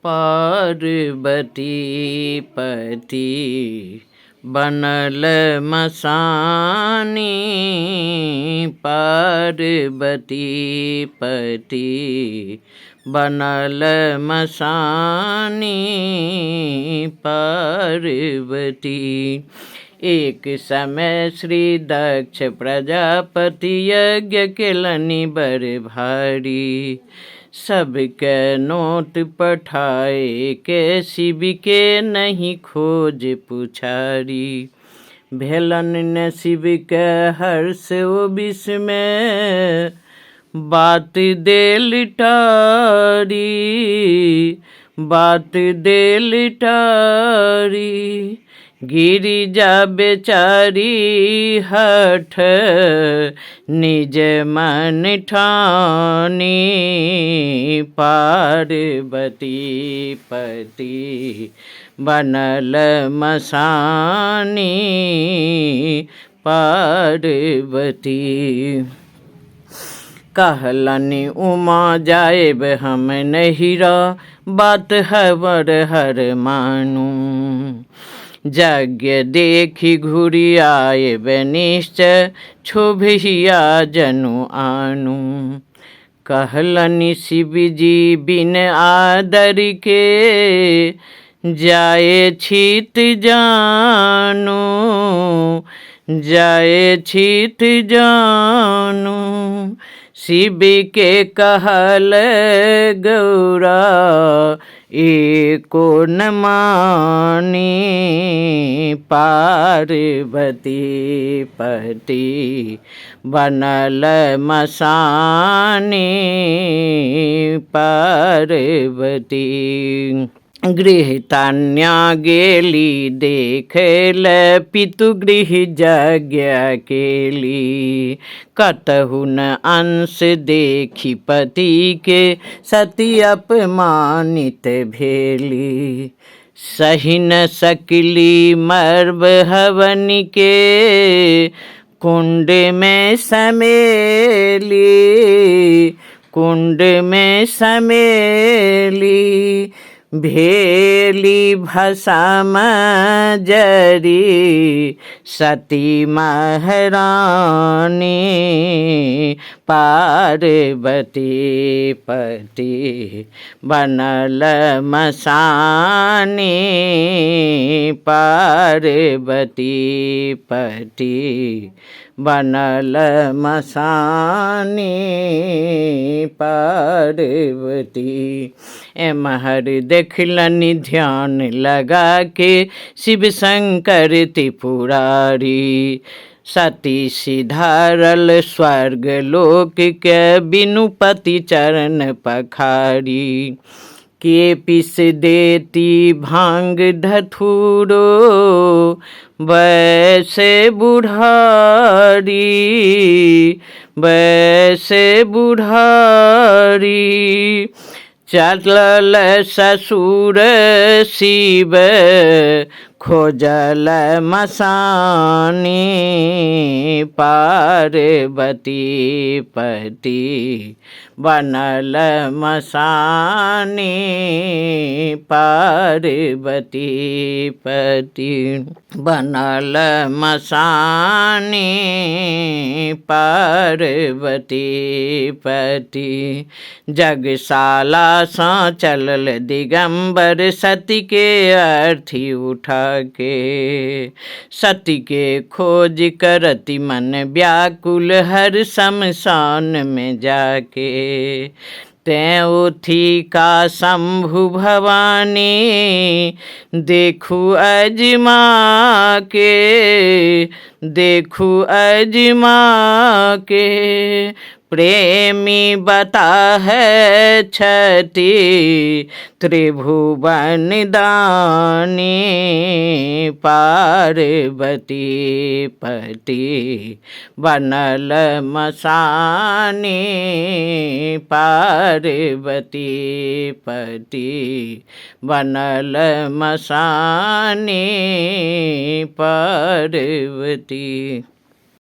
पार्वती पति बनल मसानी, पार्वती पति बनल मसानी, पार्वती। एक समय श्री दक्ष प्रजापति यज्ञ केलनि बड़ भारी। सबके नोत पठाए के शिव के नहीं खोज पुछारी। भेलन न शिव के हर्ष ओ विस्मय बात देल टारी, बात देल टारी। गिरिजा बेचारी हठ निज मन ठानी, पार्वती पति बनल मसानी, पार्वती। कहलनि उमा जाएब हम नहिरा, बात हवर हर मानू। यज्ञ देखि घुरि आएब निश्चय, क्षोभिया जनु आनू। कहलनि शिवजी बिन आदर के जाए छित जानू, जाए छित जानू। शिव के कहल गौरा एको न मानी, पार्वती पति बनल मसानी, पार्वती। गृहतान्या गेली देखल पितु गृह यज्ञ केली। कतहु न अंश देखी पति के सती अपमानित भेली। सही न सकली मर्ब हवन के कुंड में समेली, कुंड में समेली। भेली भसम जरी सती महारानी, पार्वती पति बनल मसानी, पार्वती पति बनल मसानी, पार्वती। एमहर देखलनि ध्यान लगा के शिव शंकर त्रिपुरारी। सती सिधारल स्वर्ग लोक के बिनु पति चरण पखारी। के पिस देती भांग धथुरो वैसे बुढ़ारी, वैसे बुढ़ारी। चलल ससुर शिव खोजल मसानी, पार्वती पति बनल मसानी, पार्वती पति बनल मसानी, पार्वती पति। जगशाला सँ चलल दिगंबर सती के अर्थी उठा के। सती के खोज करती मन व्याकुल हर शमशान में जाके। तैं उथी का शंभु भवानी देखू अजमा के, देखू अजमा के। प्रेमी बता है छति त्रिभुवन दानी, पार्वती पति बनल मसानी, पार्वती पति बनल मसानी, पार्वती।